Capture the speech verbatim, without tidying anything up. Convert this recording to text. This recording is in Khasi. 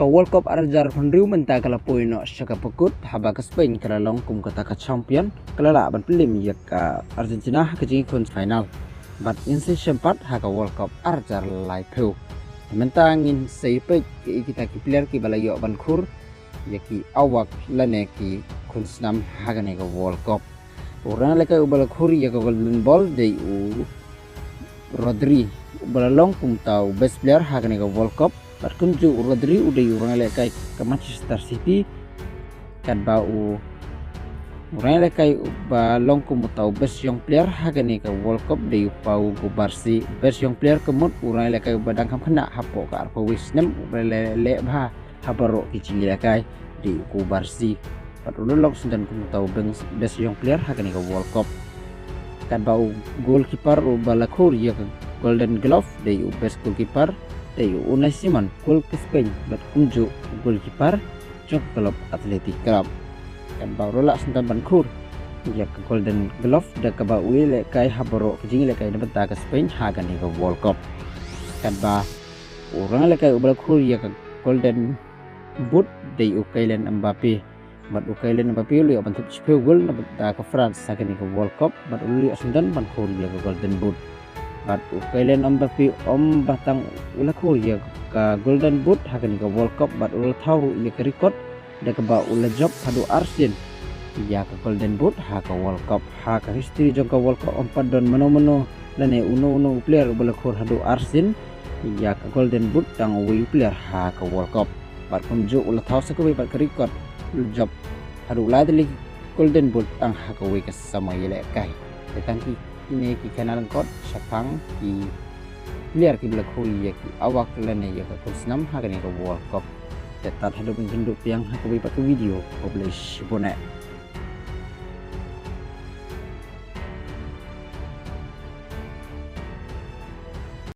World Cup ar hajar hynriew mynta ka la poi noh sha ka ba kut, haba ka Spain ka la long kum kata ka champion, ka la lah ban pynlip ïa ka Argentina ha ka jingïakhun final. Bad ngin sa ïashem pat ha ka World Cup ar hajar laiphew. Mynta ngin sa ïa peit ïa kita ki player kiba la ïoh ban khur ïa ki award lane ki khun snam ha kane ka World Cup. U ranglehkai uba la khur ïa ka Golden Ball dei u Rodri, uba la long kum uta u best player ha kane ka World Cup. Bad kumjuh u Rodri u dei u ranglehkai ka Manchester City. Katba u, u ranglehkai uba long kum uta u best young player ha kane ka World Cup dei u Pau Cubarsí. Best young player ka mut u ranglehkai uba dang kham khynnah hapoh ka arphew wei snem, uba la leh bha ha baroh ki jingïalehkai dei u Cubarsí. Bad u la long shisyndon kum uta u best, best young player ha kane ka World Cup. Katba u goalkeeper uba la khur ïa ka Golden Glove dei u best goalkeeper dei u Unai Simón, gol ka Spain, bad kumjuh u goalkeeper jong ka club Athletic Club. Katba u la lah shisyndon ban khur ïa ka Golden Glove da kaba u ïalehkai ha baroh ka jingïalehkai na bynta ka Spain ha kane ka World Cup. Katba u ranglehkai uba la khur ïa ka Golden Boot dei u Kylian Mbappé. Bad u Kylian Mbappé u la ïoh ban thep shiphew gol na bynta ka France ha kane ka World Cup, bad u la ïoh shisyndon ban khur ïa ka Golden Boot. Bad u Kylian Mbappé ym ba tang u la khur ïa ka Golden Boot ha kane ka World Cup, bad u la thaw ruh ïa ka record da kaba u la jop haduh ar sien ïa ka Golden Boot ha ka World Cup. Ha ka history jong ka World Cup ym pat don mano mano lane uno uno u player uba la khur haduh ar sien ïa ka Golden Boot, tang uwei u player ha ka World Cup. Bad kumjuh u la thaw sa kawei pat ka record, u la jop haduh lai tylli Golden Boot tang ha kawei ka samoi ïalehkai. Te tang ki, kine ki khynnah lyngkot shaphang ki player kiba la khur ïa ki award lane ïa ka khun snam ha kane ka World Cup. Te tad haduh ban kynduh biang ha kawei pat ka video, khublei shibun eh.